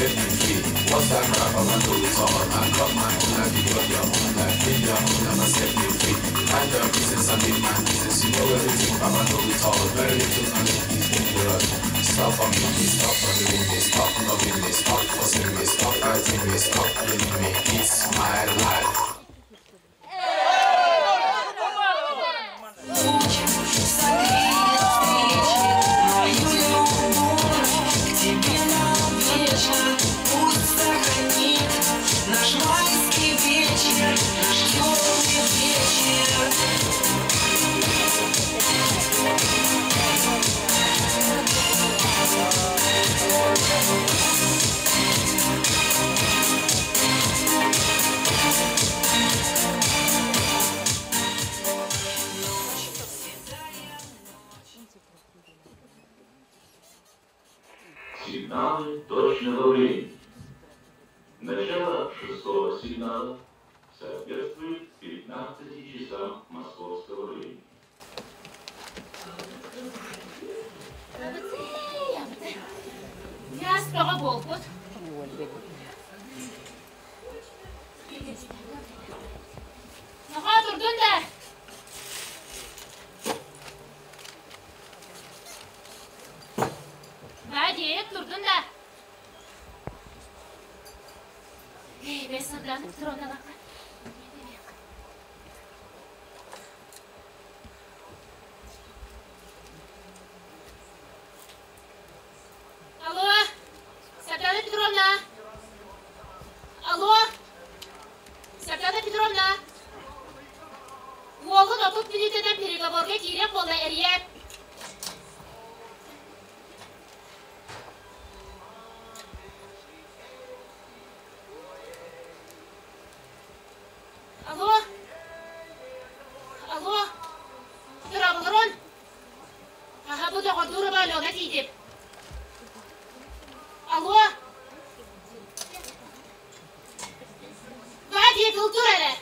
Set me free. What's that crap? I want to return and cut my own life because your own life. Live your own life and set me free. Mind your business and live my business. You know everything, Papa, know it all. Very little knowledge is dangerous. Stop forgiving me, stop forgiving me, stop loving me, stop forcing me, stop fighting me, stop blaming me. It's my life. Сигналы точного времени. Начало шестого сигнала соответствует 15 часам московского времени. Я буолбут. Наха турдун да. Бадиек турдун да. Эй, бес Сардана Петровна лака. Алло, Сардана Петровна. Алло, Сардана Петровна. Уолун 30 мүнүүтэнэн переговорга киирэн буолла эрийэр. Алло, алло, Дорабылырон. Аха, бу доҕордуура Алена тиийдим. Алло. Баа култуур эрэ.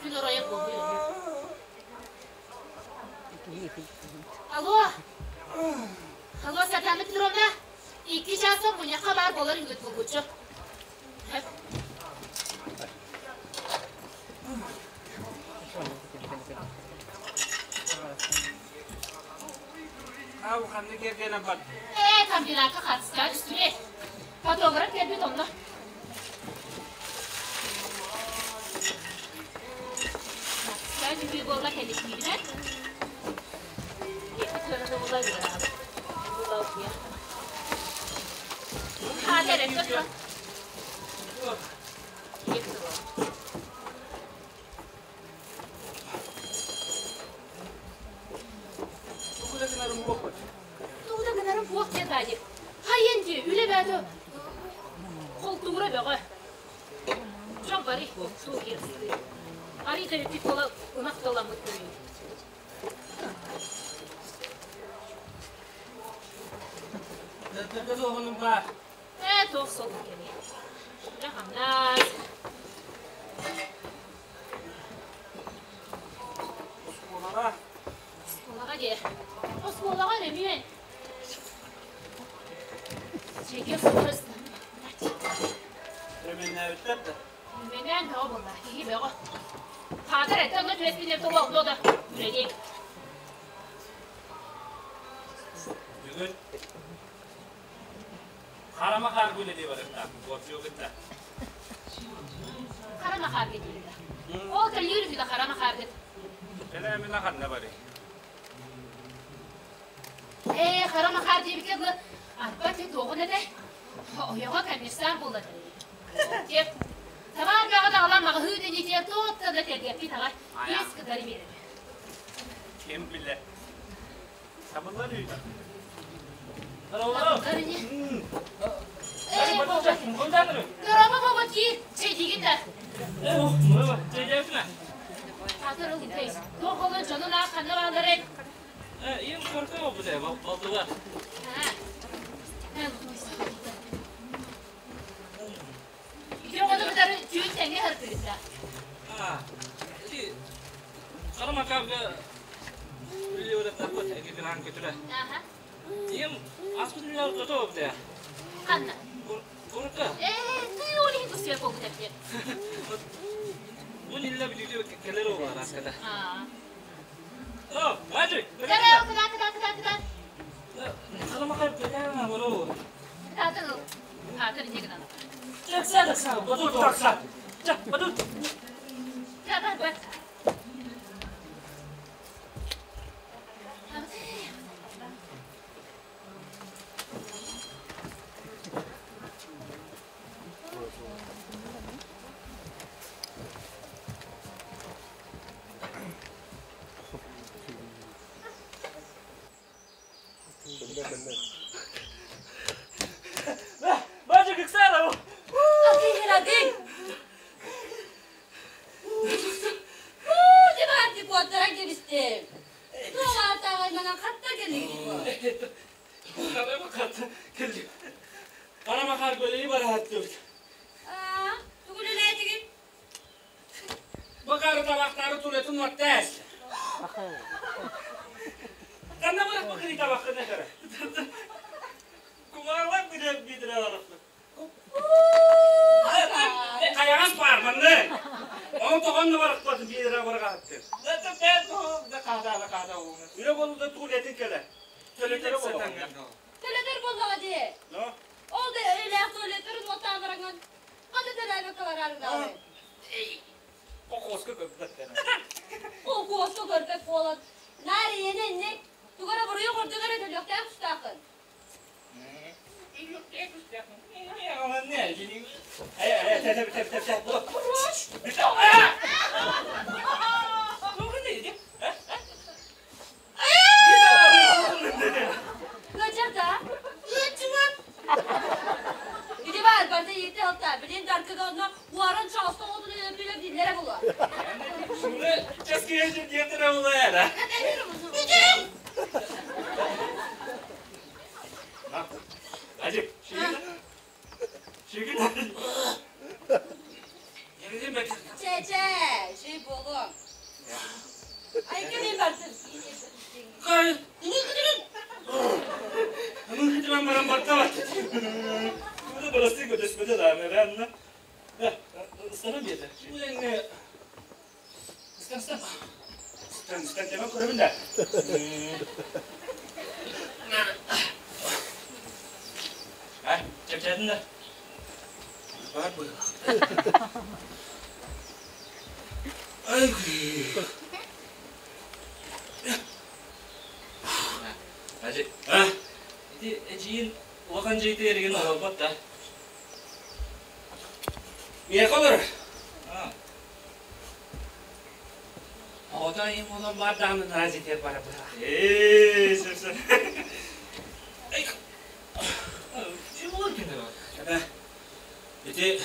Күн оройо буолуо. Алло. Алло, Сардана Петровна. 2 чаастан мунньахха баар буолар үгүт булгуччу. Ау, ханны кергенен бар. Ээ, комбинатка хатыска үстүрэ. Фотограф келбит онно. Хатыска жүгүй буолла кэлликиибинэн. Хаадер эттэ. Тугуда гынарым боппут. Тугуда гынарым буох диэн баадик. Хайен ди үлэ баады холтуура бөҕө. Дьон бары суу киирсиги. Ари төрүппүт буола ынах таламмыт көрүү. Дөдө оғының бар. Ээ, туох сол кэми. Үлэ хамнас. Оскуолаға. Оскуолаҕа дии. Оскуолаҕа өрөмүөн. Чеке суурас. Өрөмүннээбиттэр да. Менен бөҕө буолла. Киһи бөҕө. Хаатар эттэ онно түбэспинер тула онно да үлэлиэҥ. Бүгүн харама хаар гүлэ барыктаах. Горжугутта. Харама хаарга дииллэр. Ол кэлиир үһү да харама хааргыт. Элэмин ханна бары. Ээ, харама хаар диэбиккэ дылы арба ти туоҕун этэ. Ойоҕо комиссар буолла. Тиэп. Табаар бөҕө даҕалан маҕаһыы дэнитиэ туотта да тэлгэппит аҕай. Биэс кытары биэрэр. Ким билэр. Табыллар үйді. Табыллар ини. Ээ, бобо. Дорама бобо киир. Чэйдиигин да. Хаатар ол интэйс. Туох олон дьонун аах ханна баалларай? Им көркө обуде, болдуга. Ити оҕону кытары түүн тэҥҥэ сырыттыгыт А, ити Карамакарга үле өрөттәппит, гранка түрә. Аха. Им аспыт үле ото обуде. Ханна? Курка. Ээ, тыы ол иһин тусуйа буолбут эбит. Бу ниллэ бүлүүтэ кэлэр ол араската. Аа. О, мальчик. Кыда, кыда, кыда, кыда, кыда. Халамакай кытаана бороо. Кытаатын ыл. Аатыр инньэ гынан. Такса, такса, бодур такса. Ча, бодур. Ча, бар, бар. Мальчик, ыксара. Атыыһырадыҥ! Диванти куоттаран кэбистим. Туох ааттаах айманан хатта кэллигит бу? Хара көлөйү барааттыбыт. Аа, тугу үлэлээтигит? Бакары табақтары туретин оттас. Канна барак бакыри табақны кара. Кумарлап билеп бидре баракны. Каяган парманны. Он тоғонны баракпады бидре баргатты. Да бен да када када уны. Үре болду туретин келе. Төлөтөрө болду. Төлөтөр буоллаҕа дии. Но. Ол да өйлөөх туалеттарын оттаан бараҥҥын ханна төлөөбөккө бараарыҥ даҕаны. Кокоска көптөттөр. Холкуоска көрбөт буолан, наар ийэни инник тугу эрэ буруйу курдук эрэ төлүөхтээх тустааххын. Ыалдьар да? Ыалдьыбат. Ити баар барыта иирдэ алта. Билин даркыга онно уоран чоҕосто оҕотун өлөрдүлэр дииллэрэ буолуо. Бүтүн! Чэ, чэ, үчүгэй буолуоҥ. Айка мин бардым. Эдьиийин улахан дьиэтэ эригин олорбот да? Миэхэ олорор. Оҕото им олом бар даҕаны наа дьиэтигэр бара быһа. Ээ, сөп сөп. Чего кино? Ити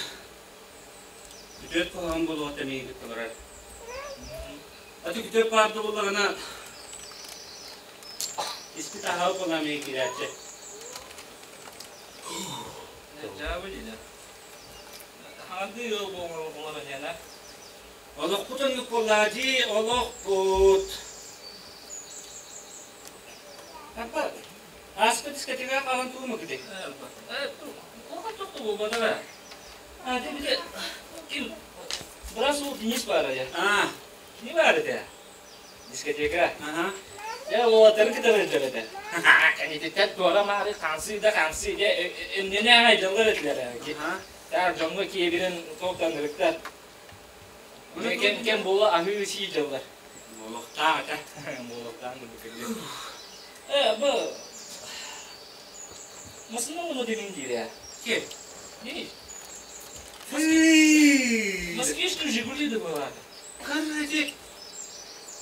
күтүөт куһаҕан буолуота миигин кытта барар. Аты күтүөт баар буоллаҕына испит аһаҕа буолан миигин киирээччи. Дьаабы диде. Хаҥардыы ыал буолан иһэн Олохпут оннук буоллаҕа дии, олохпут. Аппа, ааспыт дискотекаҕа хаалан тугу кити? Буолбатаҕа. А, ты били ким? Брас ол Денис баара я. А, Не баар этэ. Дискотека. ага. Я уолаттары кытары ыдьар этэ. Кэнититтэн туора маары хансы да хансы де эмнене аҕай дьаллар этилэр. Ага. Таар дьоҥҥо киэбирэн топтанырыктар. Кем кем буола аһыы сии дьаллар. Буолуохтаах этэ. Буолуохтаах курдук кэллэ. Э, бу Масына ону демин диирэ. Ким? Денис. Фы. Москвичка Жигули да была. Короче,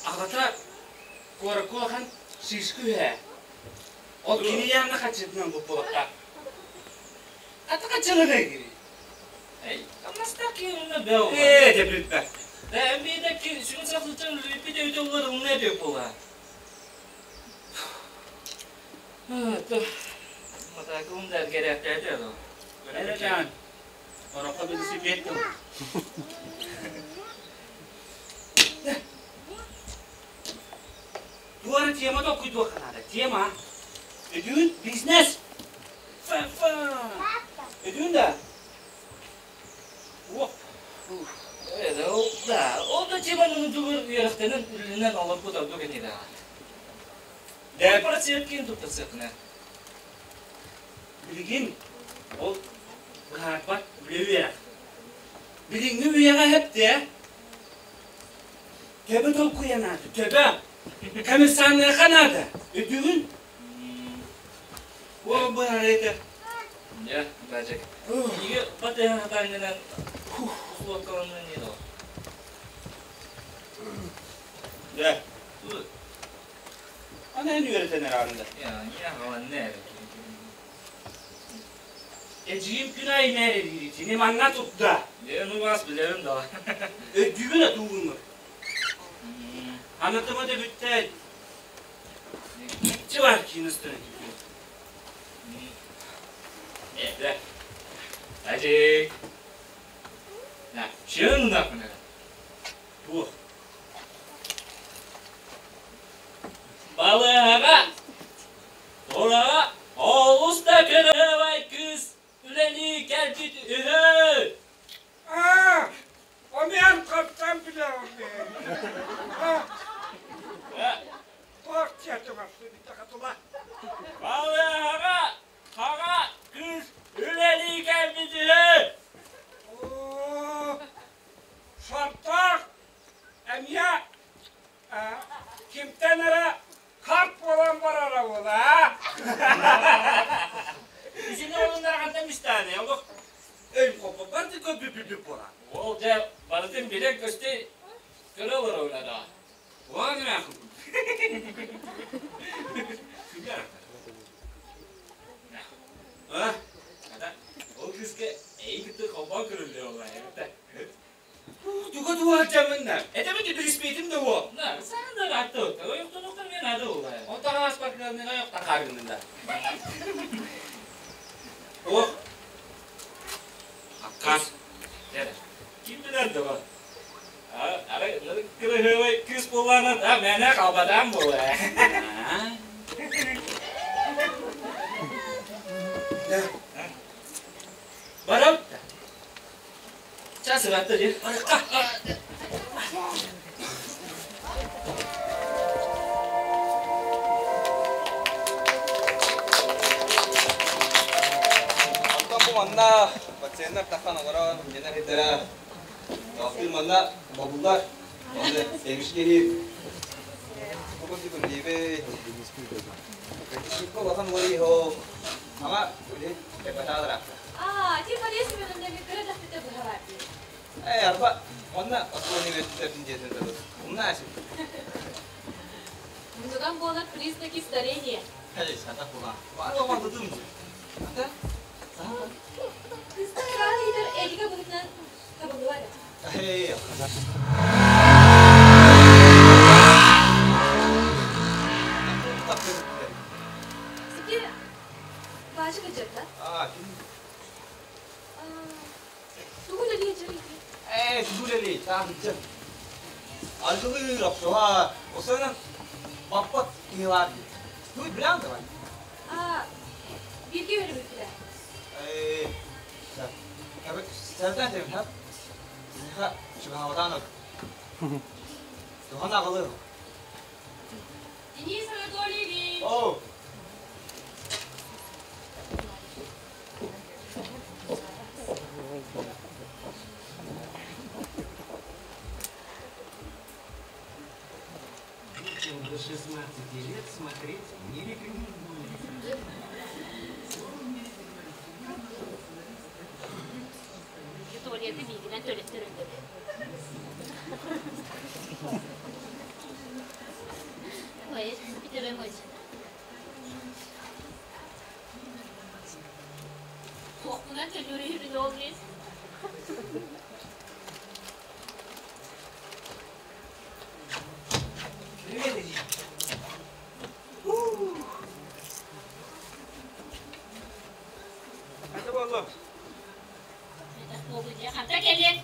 аҕата куоракка улахан шишка үһэ. Ол кини яамна хаччытынан буппулахта. Ата хаччылыгай кини. Эй, хамнастаах киһи бэл. Ээ, дьэ бүппэ. Да, эмиэ ки сүгүн сахлытын лүппүт өйдө улар умна диэк була. Матакум да керекте до. Эрэ Ороххо велосипед тыл. Туора тема толкуйдуохха наада. Тема. Өдүүн бизнес. Фа-фа. да? Уоп. Да, ол да тема тугур үөрэхтэнэн үлэнэн олорбут ордук инилээх. Процент киин туттарсыаххына. Билигин ол быһаарбат үлэ үөрэх. Билиҥҥи үйэҕэ эптэ. Төбө толкуйа наада, төбө. Комиссарныаха наада. Өйдүүгүн? Ол быһаарыыта. Дьэ, бачык. Иге батыһан хатаанынан суоткаланан не доо. Дьэ. Аны эн үөрэтэн эрэ Я, Эдьиийим күн аайы мээрэлиир итини манна тутта. Дьэ, ну вас билэрим да. Өйдүүбүн атуугуннар. Анатыма да бүттэ. Иччи бар киин ыстырын. Э, Ажик. На, чын нахуй. Туох. Балыаҕа, тураҕа олус да кырыабай кыыс үлэлии кэлбит үһү. А, Омян қаптан билэҕин. Туох диэтиҥ тула? Балыаҕа хаҕа кыыс үлэлии кэлбит үһү. Оо, сортоох эмиэ кимтэн эрэ харт буолан барара буола, а? Исини олуннарагантан мистааны, олох өйүм хоппо барды көп буола. Ол дьэ барытын билэн көстө көрө олоробун да. Уан мәху. А? Ол кыыска эйигитти холбоон көрүллүө буолла эбитэ. Туга туһалдьаммынна. Это бит билиспетим да во. На, саан да атты. Ойохтонуктан мен ады буолла. Онтон аспакканныга yok тахаргынында. О. Аккас. Ким билэр да бар. Ары кырыһыабай кыыс буоллаанан, а мэнэ халбадаан буола. Барам. Час ыратты дии. Барыкка. Онтон бу манна пациеннар тахан олорон дьэнэр хиддара Тохтуу манна бобуллар. Онно эмишкири бу курдук диэбит. Икки улахан уолу хо ама үлэ эпатаалара. А, ти полез менен микро дахпыта быһалар. Э, арба онна осколны өттөрдүн диэтин дабы. Умна асып. Мунуган буолар признаки старения. Хәли сата була. Бар ома тутум. Ата? Кыстың рады элиге быһытынан табыллар. Эй, Сики бажы гыжырда. А, Тугу да лежер. Э, түгүлели, таахычча. Аргылы рапсуа, осынан баппат киһилаар. Туй билэн давай. А, бирге бербиттер. Э, сэрдэн тем хап. Ха, чугааватанок. Тухана гылы. Денис Анатольевич! Оу. Детям до 16 лет смотреть не рекомендуется. Туалеты мигинен төлөттөрүндө. Ой, битерем ой. Туохпунан төлөрү олмайыз. Привет, иди. Hadi oğlum. Хамта келет.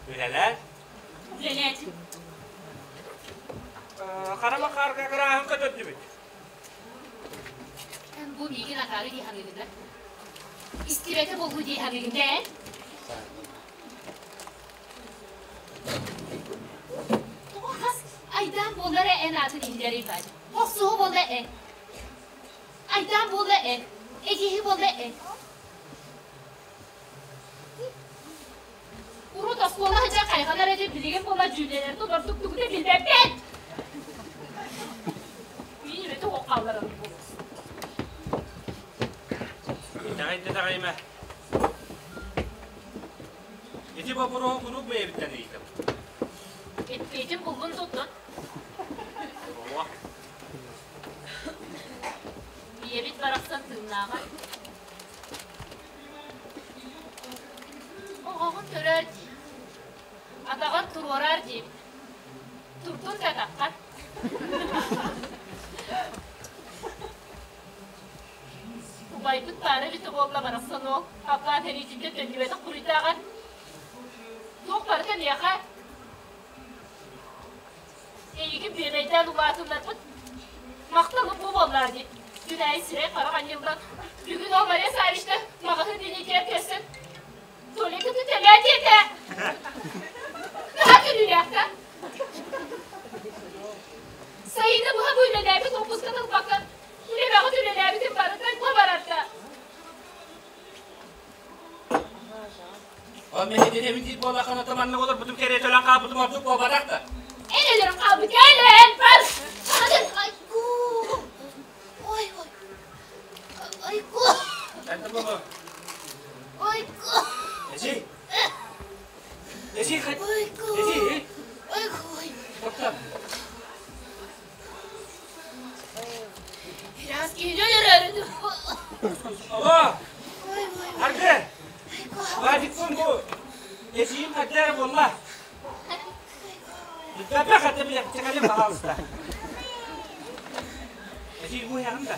Үлэлэр. Үлелет. Харама карга кыраһын көтөттүбүт. Бу мигин акары диханыгыда. Истибэтэ буолуу дии саныыгын ээ? Тоҕо хас айдаан буолара эн аатын иһиллэрий баай? Охсуһу буолла эн. Айдаан буолла эн. Эгиһи буолла эн. Урут оскуола сылдьан хайҕанар этим, билигин буолла дьүүллэнэртэн ордук тугу да билбэппин. Мин үлэтэ суох хаалларабын буолуо. Итэҕэй да итэҕэйимэ. Ити боппуруоһу куруук бэйэбиттэн ыйытабын. Эппиэтин буллун туттун. Оҕо. Ийэбит барахсан тыыннааҕа. Оҕоҕун көрөөр дии. Атаҕар туруораар диэбит. Турдун да атаххар. Убайбыт баара эбитэ буолла барахсан ол Афган сэриититтэн төннүбэтэх буруйдааҕар. Туох барыта миэхэ эйигин бүөбэйдээн улаатыннарбыт махталым бу буоллаа дии. Күн аайы сирэй-харах анньыллан, бүгүн ол Мария Савична маҕаһыын иннигэр көрсөн, Толиканы төлөө диэтэ. Наһаа күлүүлээхтэ. Сайыны быһа бу үлэлээбит уоппусканы ылбакка, үлэбэҕит үлэлээбитин барыта бу барарда. Ол мин итини диир буоллаххына маннык олорбутум кэриэтэ өлөн хаалбытым ордук буолбатах да. Эн өлөрөн хаалбыт кэлэн бар! Айгу! Ой, ой. Айгу! Это было. Айгу! Эжи! Эжи, Айгу! Эжи! Айгу! Тоқтап. Biraz geliyor Aba! Аргы! Вадикпын бу. Эжиим хаддара буолла. Бүппэппэ хатта билэ чакалым пожалуйста. Эжи бу яғын да.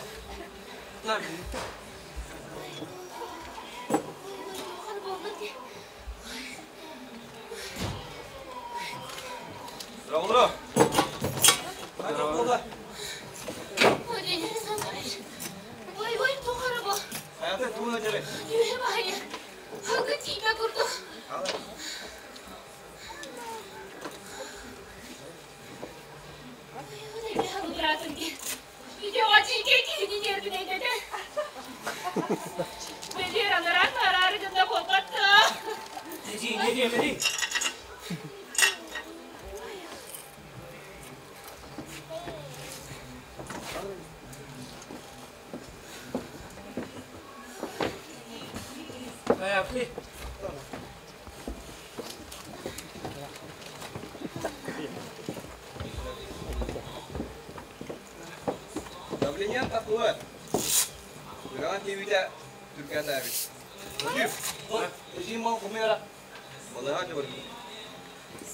Здорово. Здорово. Ой, ой, тухары бу. Хайата тугун өтөрө? Үһү баайы. Хылгы тиийбэ курдук. Бэлиэр анараа тараары гына буолбатта. Эжи, не диэмэри? Ayaklı. Давлением тахлы. Үрэҕин тиийбитэ түргэтээбит. Үп. Эжиим мал хомуйара. Балыга дьабыргы.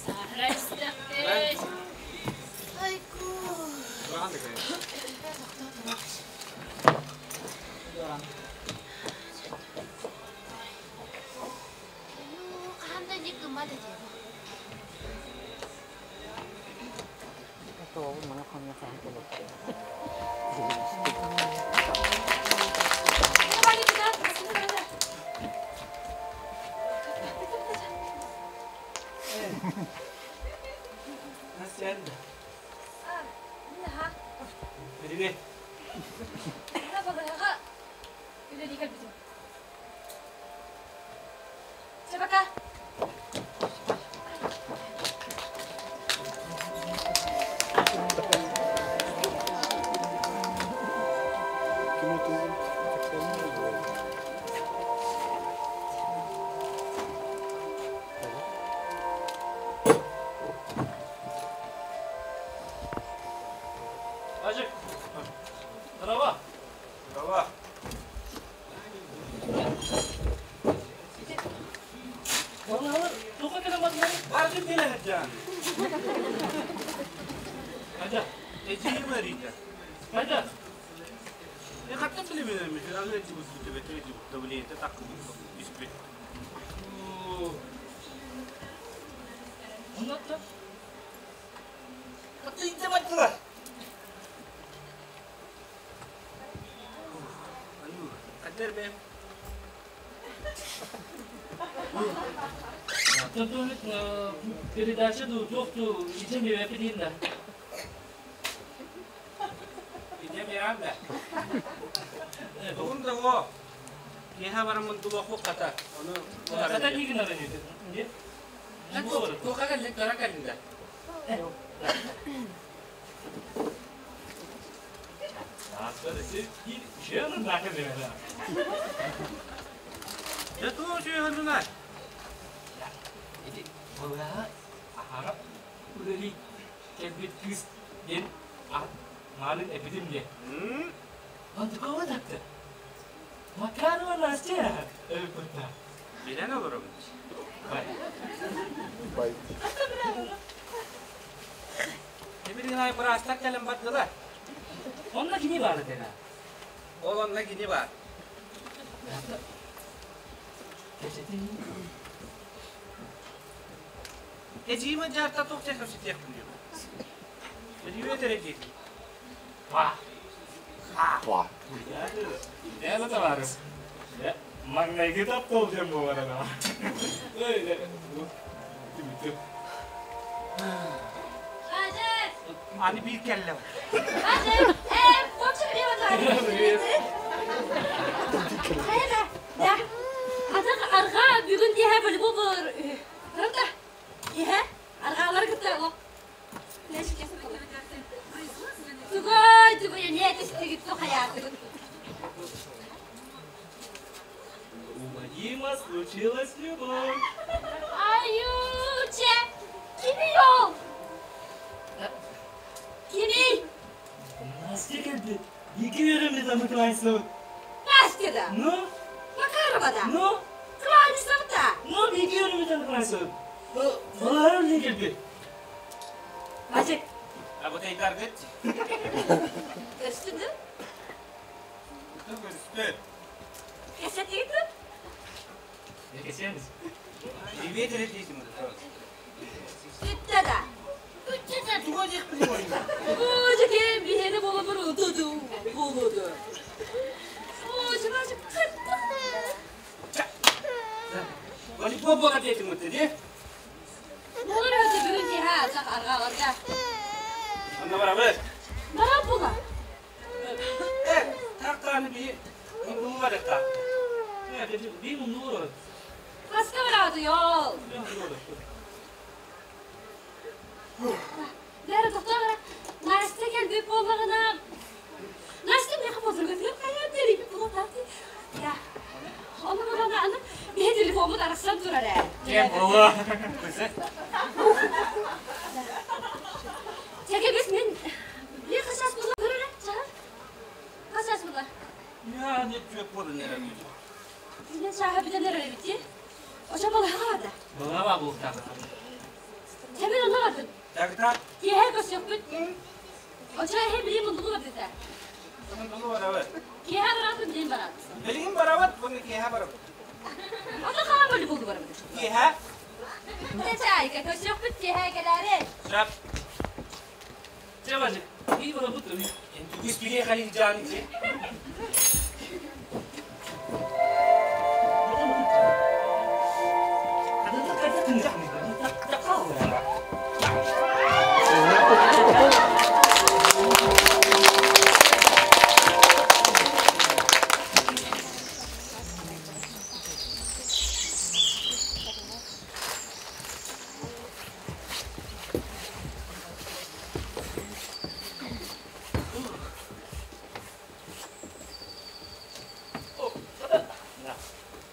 Саһара истэхпит. Айку. Хаһан да инник гыммат этиэ бу. Nasıl Привет. Үлэлии кэлбитим. Чэ, пока. Ажик. Здорово. Здорово. Туха кэлэн бардым диэн сылдьан. Hadi. Эжиим арыйда. Hadi. Э хаттан билебин аны давление так түспүт. Оннотто. Хатты инте баттылар. Anu, кадер бэм. Передача дуу, туох дуу, ичем биэбэппит да. Идем биэрэн да. Тугун да о. Киэһэ бараммын тулуохпут хата. Ону Хата дии гынар ини. Туохха кэллин, көрө кэллин да. Дьэ туох үчүгэй Ити былаһа аһара үлэлии кэлбит кыыс диэн маанын эппитим диэ. Онтукова такты. Макарова Настя өлбүттэ. Билэн олоробун. Бай. Билигин ай быраастар кэлэн бардылар. Онно кини баар этэ. Ол онно кини баар. Эдьиийим дьаарта туох диэн кэпсэтиэхпин диэм. Эдьиийим этэрэ дии. Па. Па. Это товарищ. Маҥнайгы таптал диэн буолар ана. Аны биир кэллэ. Арҕаа бүгүн киэһэ волейбол буолар үһү. Правда? Киэһэ арҕаалары кытта олох Тугай, тугай, эмиэ түстүгүт, хайаатыгыт. У Вадима случилась любовь. Айуче! Кимий ол? Кимий? Настя кэлбит. Ики үөрэммит амыкылайсыбыт. Настя да? Ну? Макарова да? Ну? Кланисова да? Ну, ики үөрэммит амыкылайсыбыт. Балаһар үлэ кэлбит. Мажик. А вот айдаргыт. Көрүстүн да? Көрүстү. Кэсэтигит Кэсиэмис. Привет, дейсің. Бүттэ да. Бүттэ да. Туга диэхпин Божеке, биһиэни болобур утуду болуду. Боже, боже, Волейбол буолар диэтиҥ бутта дии. Болар өтө бүгүн киэһэ ачах арҕааларга. Онно барабыт. Барап була. Э, тахтааны биһи мундулу барыахта. Би мундулу. Хаска барааты йол. Лера тохтоо бара. Настя кэлбит буоллаҕына Настя миэхэ подругатыгар хайаан тэрийбит буолуохтаах дии. Я. Ону буоллаҕына аны биһи телефоммут арахсан турар ээ. Кэм буолуо. Чэгэ бис мин bir хасас була көрөрө чаһы. Хасас була. Я не түөк буолан эрэр. Мен чаһы бүтэн эрэр эбит дии. Ошо балаһаҕа барда. Балаба буолуохтаах. Чэбин онно бардым. Тогда Киэһэ көрсүөхпүт. Очо эһэ билим мундулу бардыта. мундулу барабыт. Киэһэ бараатын билим барат. Билигин барабыт, буну киэһэ барабыт. Ото хаан волейболду барабыт. Киэһэ. Чайка, көрсүөхпүт киэһэ кэлээри. Жап. Чэ, бажы, и барабыт. Үгүс бириэ халин жааны же.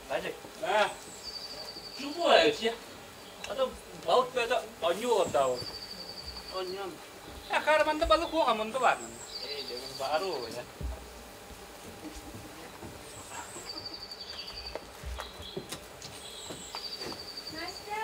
Бажы, А, чубуа все. А то балык это онюла дал. онньон. Э, харманда балык хуоға мунду бар. Эй, бару я. Настя,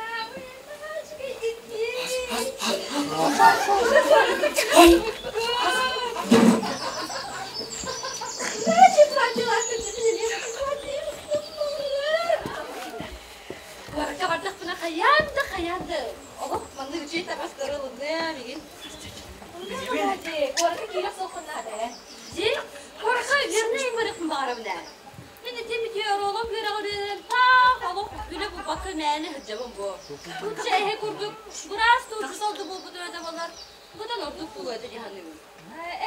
Бардахпына хайаан да хайаан да олох маннык үчүгэй таҥастары ылыныам игин. Куоракка киирэх суоххун наада ээ. Дьи, куоракка вернай барыахпын баҕарабын ээ. Мин ити бүтүөр олом үөрэҕэр үөрэнэн мээнэ сылдьабын буо. Тутча эһэ курдук быраас дуу, учуутал да буолбут өтө буоллар, быдан ордук буолуо этэ дии саныыбын.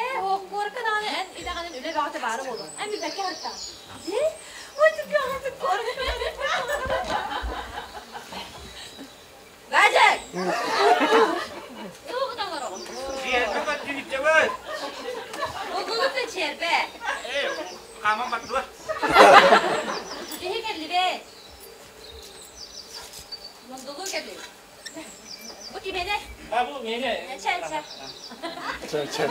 Ээ, ох, куоракка даҕаны эн идэҕинэн үлэ бөҕөтө баара буолуо. Эн билбэккэ сырыттаҕын. Дии? Ой, түгүөҕүн куоракка Бадьак! Туох оҥороҕун? Чиэрбэ көрдүгүттэбит. Булгулук да чиэрбэ. Ээ, хааман бардылар. Биһи кэллибит. Мундулуу кэллибит. Бу кимиэнэ? А, бу миэнэ. Чэ, чэ. Чэ, чэ.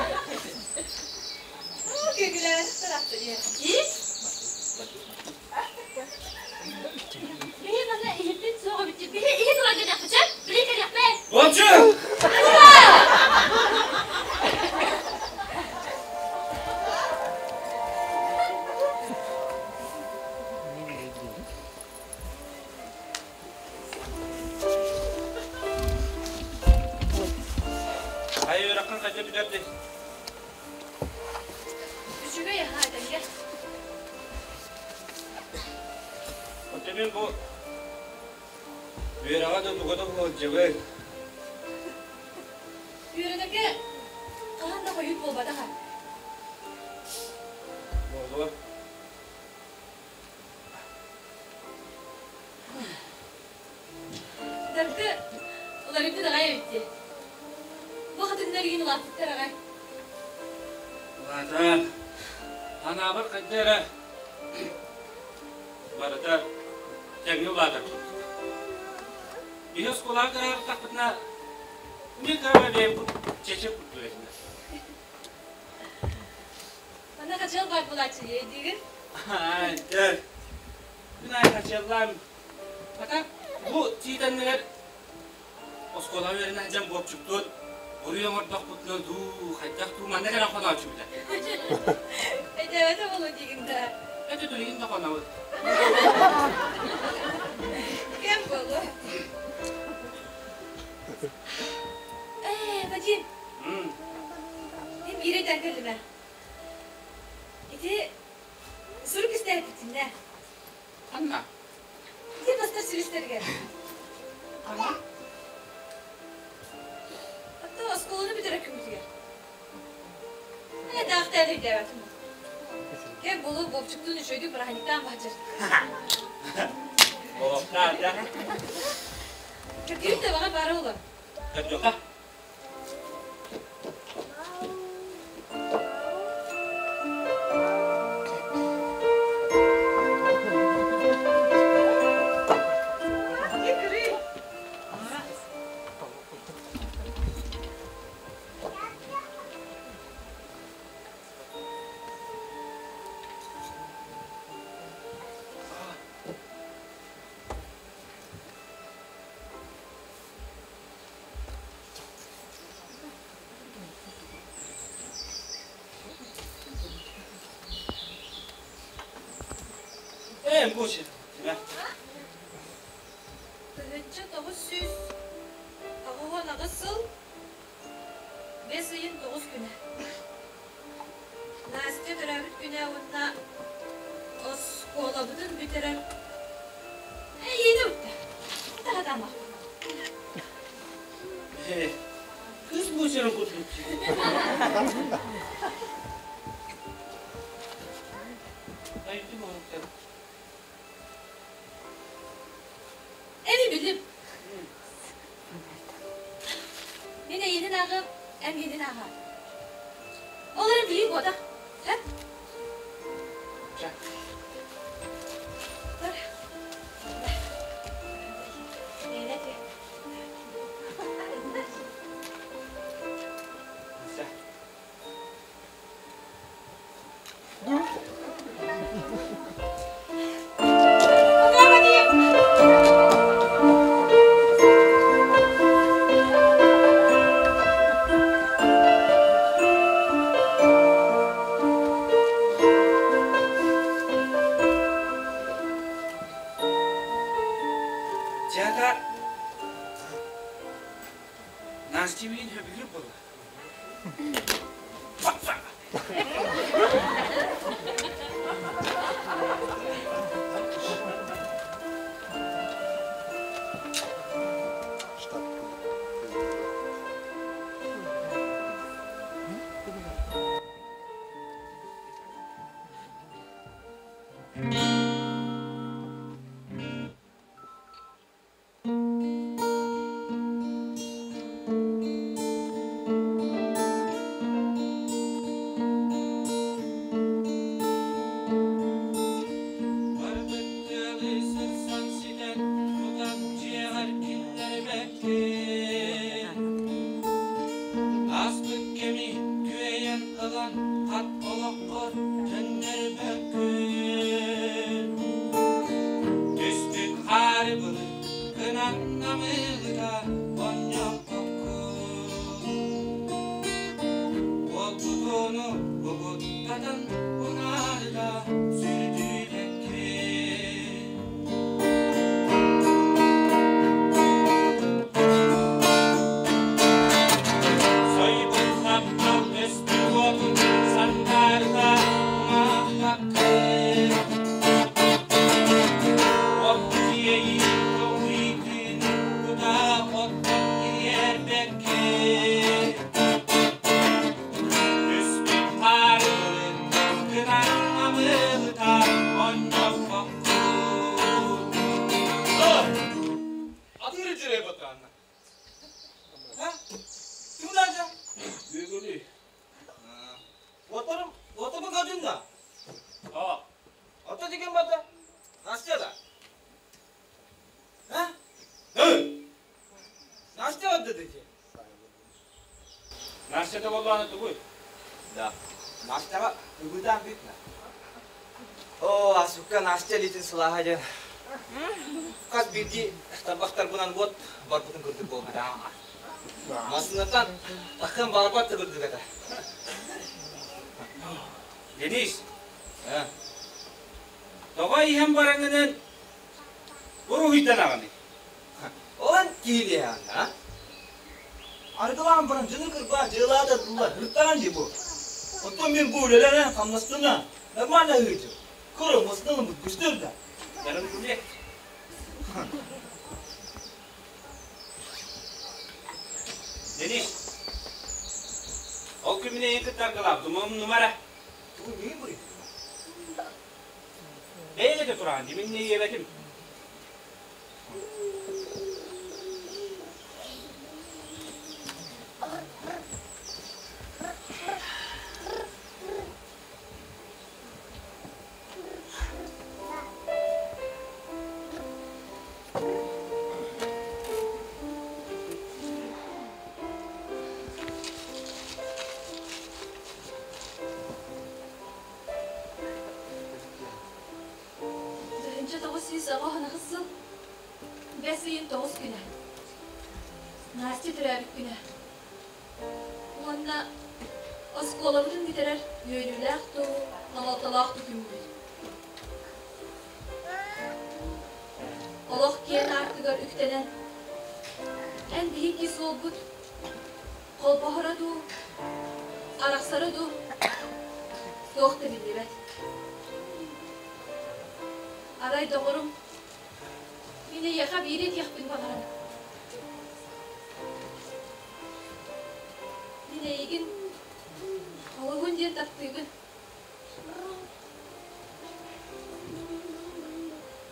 И? Биһи манна иһиппит суох эбит. Биһи иһит ылан гыныахпыт, чэ? Били кэлиэхпит. Ончу! Хайа үөрэххин хайда бүтэрдиҥ? Үчүгэй аһаа этэҥҥэ. Оттон мин бу үөрэҕэ да туга да сылдьабын. Үөрэнэргэ хаһан да хойут буолбатаха. Буолуо. Даргы уларыйбыт аҕай эбит дии. Бу хатыҥнар игин улааппыттар аҕай. Улаатан, анаабар хайда эрэ барыта тэҥҥэ улаатар курдук. Биһи оскуолаҕа кыраһартахпытына, мин кыра бэйэм чэчик курдук этим. Манна хачыал баар буолааччы диигин? Ай, мин ай хачыаллаан Ата бу тиитэннигэр оскуолаҕа үөрэнэ сылдьан буопчуктуун буруй оҥордохпутуна дуу, хайдах дуу манна кэлэн хонооччубута. Өйдөөбөтө буолуо диигин да. Эти билигин да хонобут. Кэм буолуо. Ээ, Вадим. Мин биири өйдөөн кэллим ээ. Ити сурук истээппитиннэ. Ханна? Ити бастар силистэригэр. Ханна? Оттон оскуоланы бүтэрэр күммүтүгэр. Ээ, таахтаан өйдөөбөтүм. Кэм булу Бобчуктуун үчүгэйдик бырааһынньыктаан баһдьар. Олохтоох да. Кыргыыр да баҕа баара буолуо. Көрдөххө. Ээ, бу сир. 1988 сыл бэс ыйын тоҕус күнэ. Настя төрөөбүт күнэ уонна оскуолабытын бүтэрэр эйиэнэ укта. Таһатаамах. Кыз бу сирин курдук. Эми билим. Мин эйиэнин ааҕым, эн миэнин ааҕа. Ол эрэн билиҥ буотах. Сөп? Бар. Миэнэ этэ. Дьэ, Настя миин сөбүлүүр буолла. Настя да буоллаҕына тугуй? Да. Настяҕа ыбыытаан бүтнэ. Оо, Асукка Настя илиитин сылааһа диэн хас биирдии тарбахтарбынан уот барбытын курдук буолбута. Массыынаттан таххыан баҕарбат да курдук этэ. Денис, тоҕо иһэн бараҥҥынан уруһуйданаҕыный? Ол киһилиэҕин, а? Арыгылаан баран дьону кырбаан дьыалаата дыллар, ыртаан дии бу. Оттон мин бу үлэлэрэ хамнастына нормально ыытым. Көрө массыналыммыт көстөр да. Дарым билет. Денис, ол күн мин эйигин кытта аргылаабытым умнума эрэ. Тугу миигин буруйдуҥ? Бэйэҥ этэ тураҕын дии, мин иэйэбэтим. 1908 сыл бэс ыйын тоҕус күнэ. Настя төрөөбүт күнэ. Уонна оскуолабытын бүтэрэр үөрүүлээх дуу, хомолтолоох дуу күммүт. Олох киэҥ аартыгар үктэнэн, эн биһикки суолбут холбоһоро дуу, арахсара дуу, туох да биллибэт. Арай доҕорум, мин эйиэхэ биири этиэхпин баҕарабын. Мин эйигин олуһун диэн таптыыбын.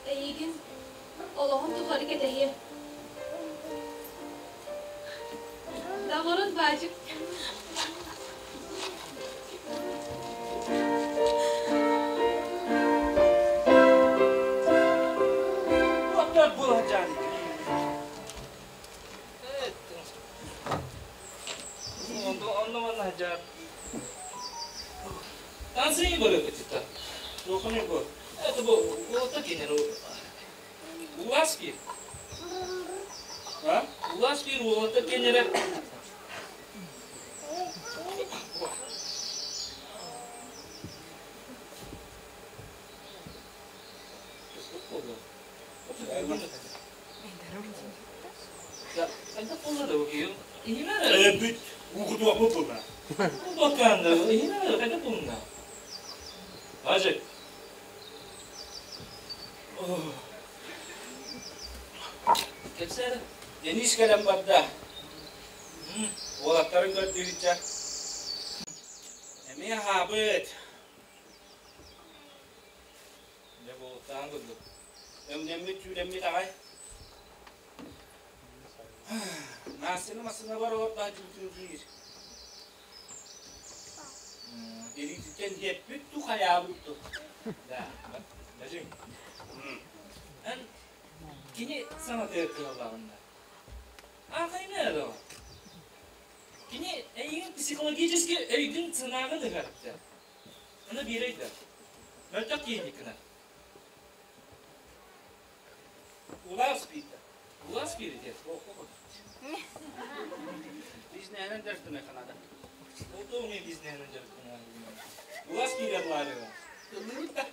Эйигин олоҕум тухары кэтэһиэм. Доҕорун Баачык. Оттор булачаан. Онно манна сылдьар. Танцыйы барыахпыт Туохуну бу? Это бу уолаттар кинилэр Уласкир. А? Уласкир уолаттар кинилэр Бүт угутуохпут буолла. Ажик. Кэпсээр. Денис кэлэн барда. Уолаттарын көрдүүччэ. Эмиэ аһаабыт. Дьэ буолуктаан курдук. Өҥнөммүт түүлэммит аҕай. Настяны массыынабар олордоон түүтүн диир. Илиититтэн диэппит ту хайаабыт ту. Да, даже. Эн кини саҥатыгар кыһаллаҕынна. Аахайна да. Кини эйигин психологически өйгүн санааҕын ыһарда. Аны биэрэй да. Мөлтөх киһиниккина. Улаас биирдэ. Улаас биирдэ. Бизнеһинэн дьарыктанар Канада. Ол бизнеһинэн дьарыктанар. Улаас биирэ лаарыга. Ыллыыбыт да.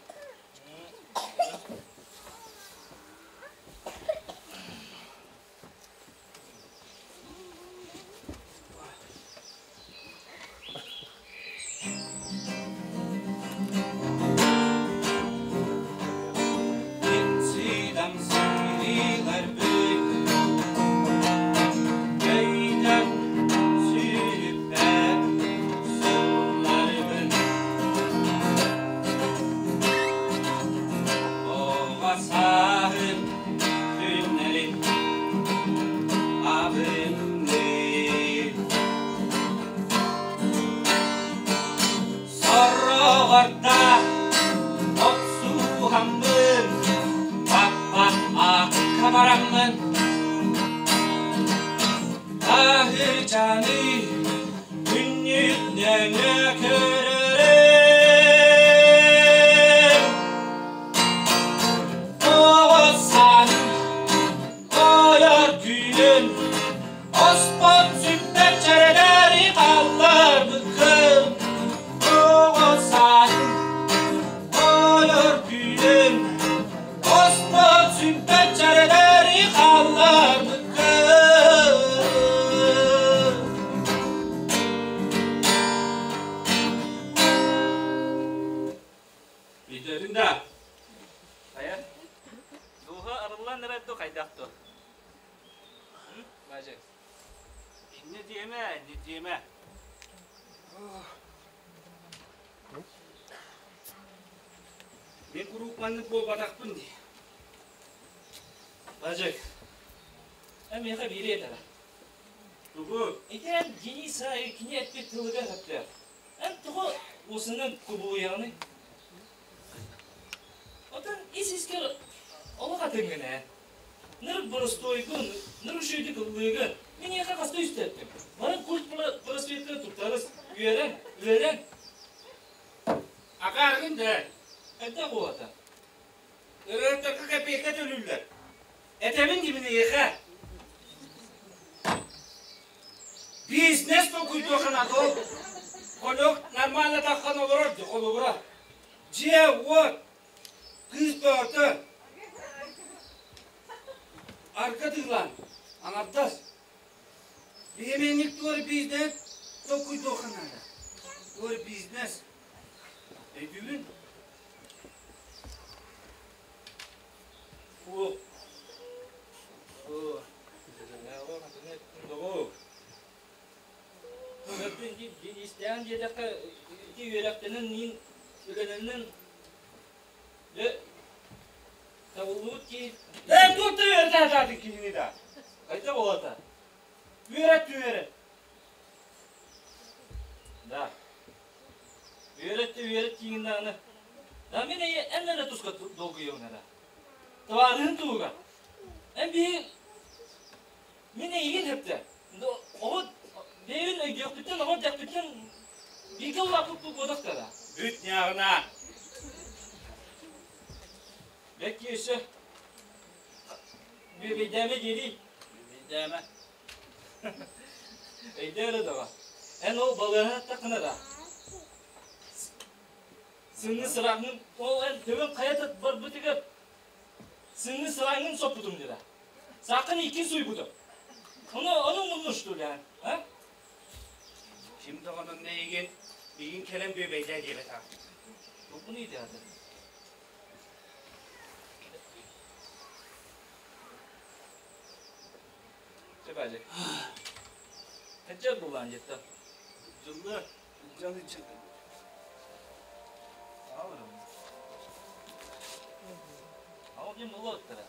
дуо? Бажек. Инньэ диэмэ, инньэ диэмэ. Мин куруук маннык буолбатахпын дии. Бажек, эн миэхэ биири этэрэ. Тугу? Ити эн Денис аайы кини эппит тылыгар сөптөөх. Эн тоҕо уосунан кубулуйаҕыный? Оттон ис-искэр олох атыҥҥын ээ. Ныр боростуойгун, ныр үчүгэйдик ыллыыгын. Мин эйиэхэ хаста үстэттим. Баран культ просветка туттарыс, үөрэн, үөрэн. Акааргын да. Хайдах буолата? Ырыаттарга копейка төлүүллэр. Этэбин дибин эйиэхэ. Бизнес толкуйдуохха наада ол. Конок нормально таххан олорор дии холобура. Дьиэ-уот, кыыс бөҕөтө. Арга тыылаан, аҥардас. Биһиэмэнник туор бизнес толкуйдуохха наада. Туор бизнес. Өйдүүгүн? О, о, доҕоор. Истээн диэтэххэ, ити үөрэхтэнэн мин үлэлэнэн дьэ табыллыбыт киһи Ээ, туох да үөрэтэ сатаатыҥ киһини да. Хайдах буолата? Үөрэт үөрэт. Да. Үөрэт да үөрэт диигин даҕаны. Да мин эн эрэ туска долгуйабын эрэ. Табаарыһын туһугар. Эн биһи Мин эйигин сөптө. Оҕо бэйэбин өйдүөхпүттэн, оҕо эрдэхпиттэн бииргэ улааппыппыт буотах да. Бүт ньааҕына. Бэкки өссө бүөбэйдээмэ диэрий. Бүөбэйдээмэ. Өйдөө эрэ доҕор. Эн ол балыыһа аттаххына да сыҥҥы сыраҥҥын ол эн төбөҥ хайа барбытыгар сыҥҥы сыраҥҥын соппутум диэтэ. Саакын иккин суйбутум. Ону, ону мунну что ли, а? Ким даҕаны эйигин, миигин кэлэн бүөбэйдээ диэбэтэх. Тугун ыйдаата? Чэбэжик. Хаччар булаан жетта. Дьылла, дьалы дьылла. Алырым. Ал диэн улуоттара.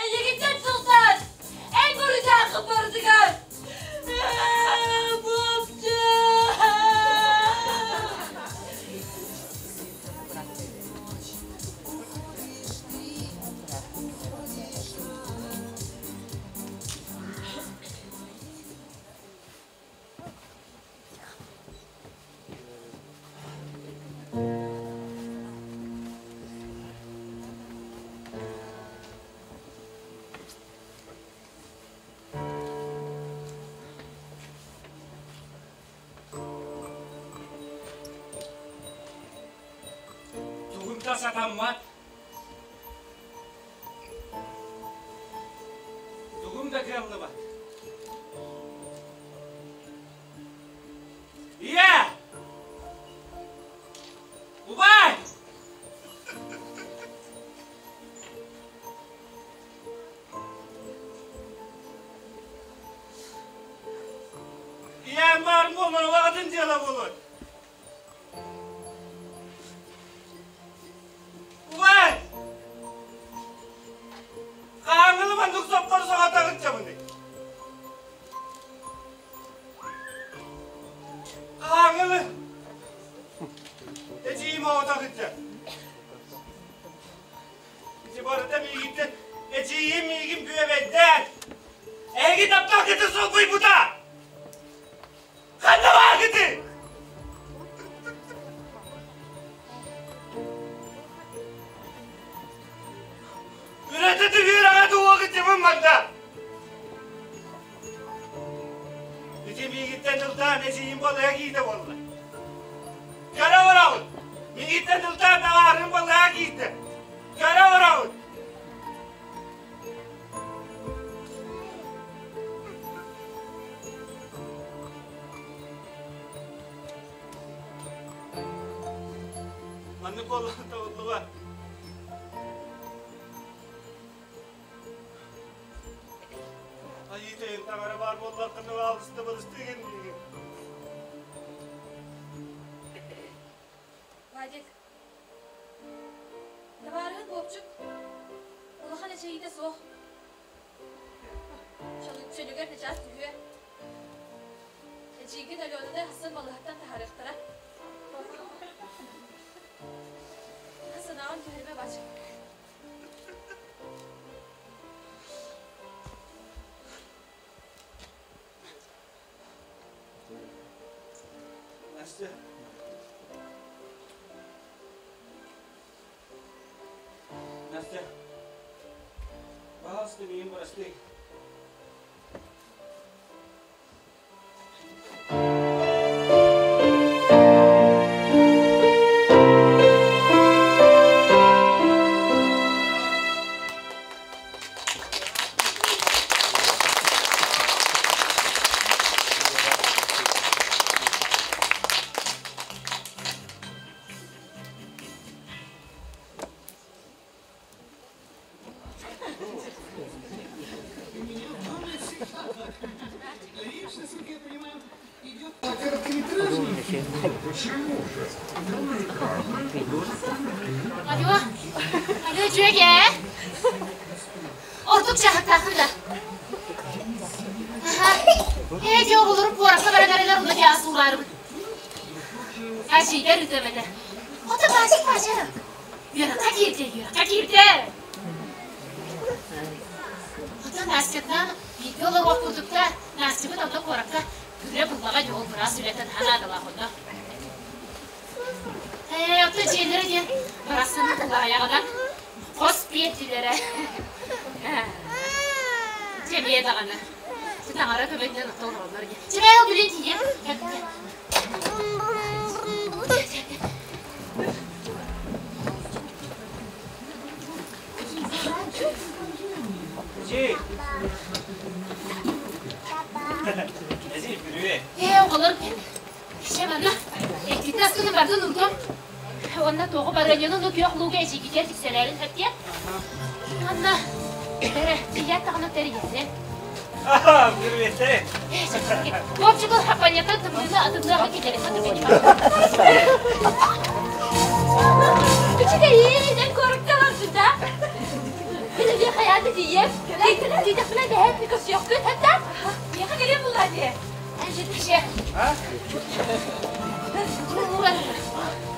Эйигиттэн сылтаан, эн буруйдааххын барытыгар! Тугум да сатаммат. Тугум да кыаллыбат. Ийэ! Убай! Ийэм баар буолан улаҕатын дьыала буолуон. Убай! Хааңылы маннык соппор саҕатаҕыччабыный. Хааңылы! Эдьиийим оҕотоҕычча. Ити барыта миигиттэн эдьиийим миигин бүөбэйдээн, эһиги тапталгытын солбуйбута! Ханна бааргытый? Үрэтэ түһүөрэҕэ туһуогытымын манна! Ити миигиттэн ылтаан эдьиийим балыга киирдэ буолла. Көрө олоробут! Миигиттэн ылтаан таҕаарым балыга киирдэ. Көрө олоробут! Маннык буолла табыллыбат. Айыы тойон таҥара баар буоллаххына алыста балыстыгын миигин. Вадик, табаарыһын Буопчук улахан эчэйиитэ суох. Чөлүгэр начаас түһүө. Эдьиийгин Аленаны хассан балыһаттан таһаарыахтара. Санааҕын түһэрбэ бач. Настя. Настя. Пожалуйста, миигин прости. Алло, алло, дьүөгэ. Ордук дьаһыктааххын да. Аха. Ээ, дьэ, оҕолорум куоракка баран эрэлэр онно дьаас уулаарыбыт. Ачыйдар ыытыам этэ. Ото баачык баача. Үөрэххэ киирдэ, үөрэххэ киирдэ. Ото Настятынан бииргэ олоруох курдукта Настябыт онно куоракка Күрэ буллаҕа дьоҕул быраас үлэтэ наһаа наадалаах онно. Ээ, ото дьиэлэрэ диэн барахсаны тулаайаҕынан хос биэрдилэрэ. Чэбиэ даҕаны. Таҥара көмөтүнэн ото олороллор диэн. Чэбээ ол билин тиийэн. Эдьиий! Эдьиий, бүрүө! Ээ, оҕолор Чэ манна иккитин аскынын бардын ургам. Уонна туоҕу барыанньаны ну күөх лууга эчигитэ тиксэрээрин хэттиэ. Манна эрэ тиийээт даҕаны тэрийэрин. Привет. Вовчику хапаньята тымныыны атынныаха киллэрин Үчүгэйин, эн куоракка олордун да? Билиги хайаан да тиийиэм. Тиийдэхпинэ дэһэн көрсүөхпүт, хатта? Миэхэ кэлиэн буллаа дии.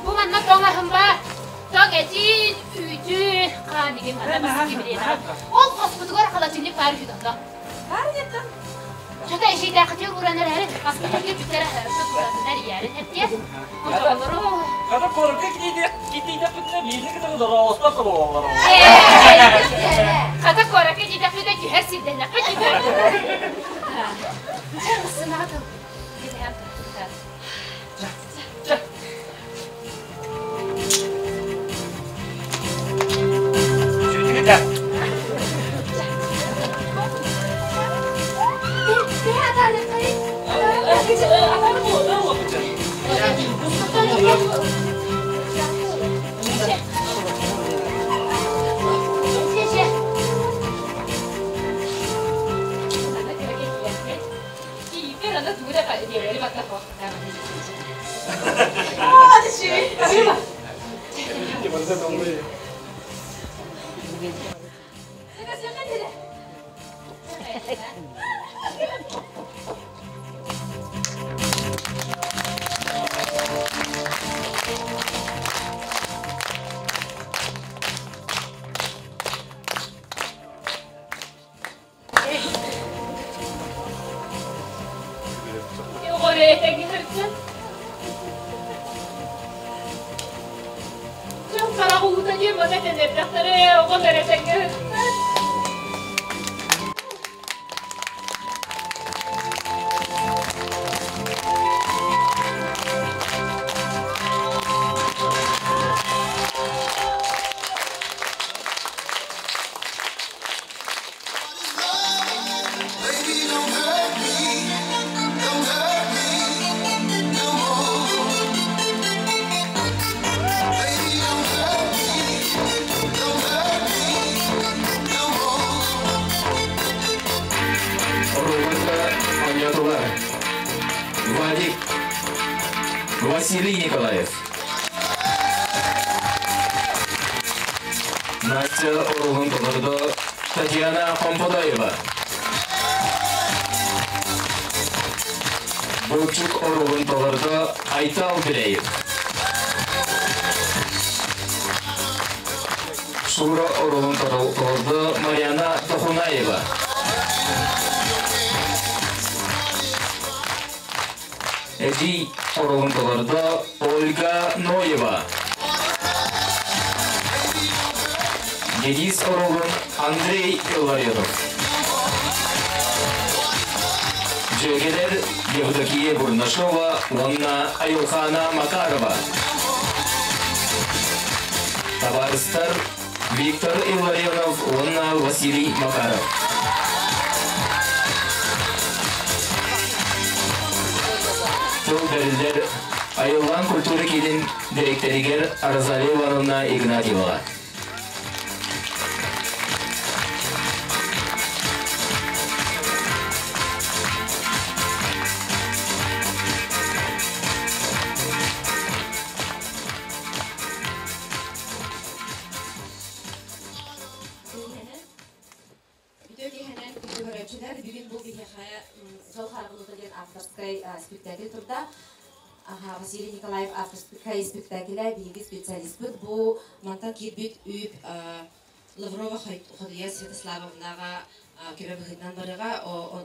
Бу манна тоҥ аһым баар. Тоҥ этин, үүтү, хаанигин манна баски билиэтэҕин. Ол хоспутугар халатинник баар үһү донно. Баар диэтин. Чата эшийдээххитигэр ууран эрээри, аспытыгар бүтэрэ туратынар ийээрин эттиэ. Оҕолору Хата корка китиидэхпитинэ биирни кытары дороолоспот буолаллар. Хата куоракка киидэхпитинэ түһэр сирдэннэхпит Сынаҕа тыл. Вадик Василий Николаев. Настя оруолун толордо Татьяна Помподаева. Булчук оруолун толордо Айтал Беляев. Шура оруолун толордо Марьяна Тохунаева. Эдий оруолун толордо Ольга Ноева. Денис оруолун Андрей Илларионов. Дьүөгэлэр Евдокия Бурнашова уонна Айылхаана Макарова. Табаарыстар Виктор Илларионов уонна Василий Макаров. Тыл бэриллэр Айыллаан культура киинин дириэктэригэр Розалия Ивановна Игнатьеваҕа. Үтүө киэһэнэн көрөөччүлэр, бүгүн бу биһиэхэ Дьол хараҕылыыта диэн авторскай спектакль турда. Василий Николаев авторскай спектаклэ биһиги специалиспыт. Бу мантан киирбит үп Лаврова Ходуя Святославовнаҕа көмө быһыытынан барыаҕа.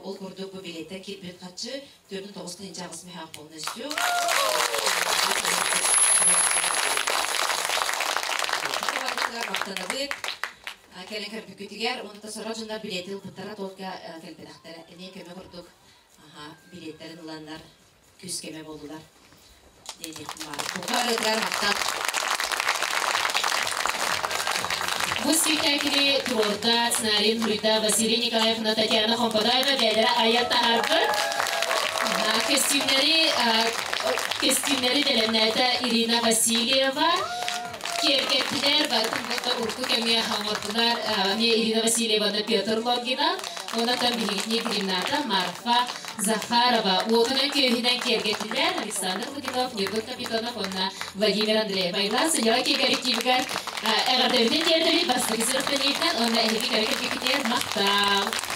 Ол курдук бу билиэттэн киирбит харчы 49 тыһыынча мөһөөх полностью. Махтанабыт. Кэлэн көрбүккүтүгэр уонна сорох дьоннор билиэти ылбыттара только кэлбэтэхтэрэ. Эмиэ көмө курдук билиэттэрин ыланнар күүс көмө буоллулар диэниэхпин баар. Бука барытыгар махтал. Бу спектакли туруорда сценарийын суруйда Василий Николаевна Татьяна Хомподаева бэйэлэрэ айар таһаарбыт. Костюмнары костюмнары бэлэмнээтэ Ирина Васильева. Киэргэттилэр, барытын бу урукку кэмҥэ оҥордулар эмиэ Ирина Васильеваны Петр Лонгина, онтон биһигитини гримната Марфа Захарова. Уотунан күөһүнэн киэргэттилэр Александр Лугинов, Ньургун Капитонов уонна Владимир Андреев. Айылаан сынньалаҥ коллективигар эҕэрдэбитин тиэрдэбит бастакы сүрэхтэниитинэн уонна эһиги кэрэ кэлбиккитигэр махтал!